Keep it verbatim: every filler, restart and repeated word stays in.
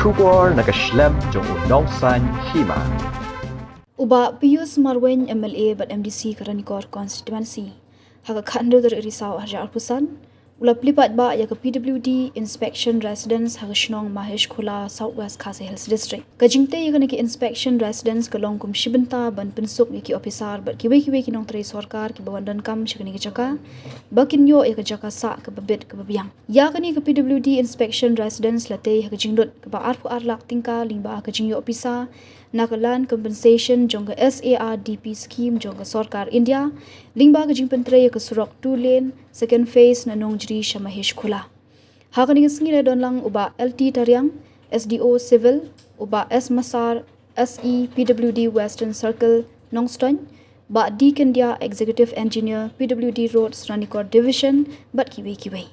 Khubor na ka shlem jong u Nongsaiñ Hima. U Bah Pius Marwein, M L A bad M D C ka Ranikor Constituency, ha ka khathynriew tarik Risaw arhajar arphew san, u la plie paidbah ïa ka P W D Inspection Residence ha ka shnong Mahesh Khula, South West Khasi Hills District. Ka jingtei ïa kane ka Inspection Residence ka long kum shi bynta ban pynsuk ïa ki ophisar bad kiwei kiwei ki nongtrei sorkar kiba wan donkam sha kane ka jaka, ba kin ïoh ïa ka jaka sah kaba bit kaba biang. Ïa kane ka P W D Inspection Residence la tei ha ka jinglut kaba arphew ar lak tyngka lyngba ka jingïoh pisa na ka Land Compensation jong ka S A R D P scheme jong ka Sorkar India, lyngba ka jingpyntrei ïa ka surok two lane second phase na Nongjri sha Mahesh Khula. Ha kane ka sngi la don lang u Bah L T Tariang, S D O Civil, u Bah S Masar, S E P W D Western Circle, Nongstoiñ, Bah D Kyndiah, Executive Engineer, P W D Roads, Ranikor Division, bad kiwei kiwei.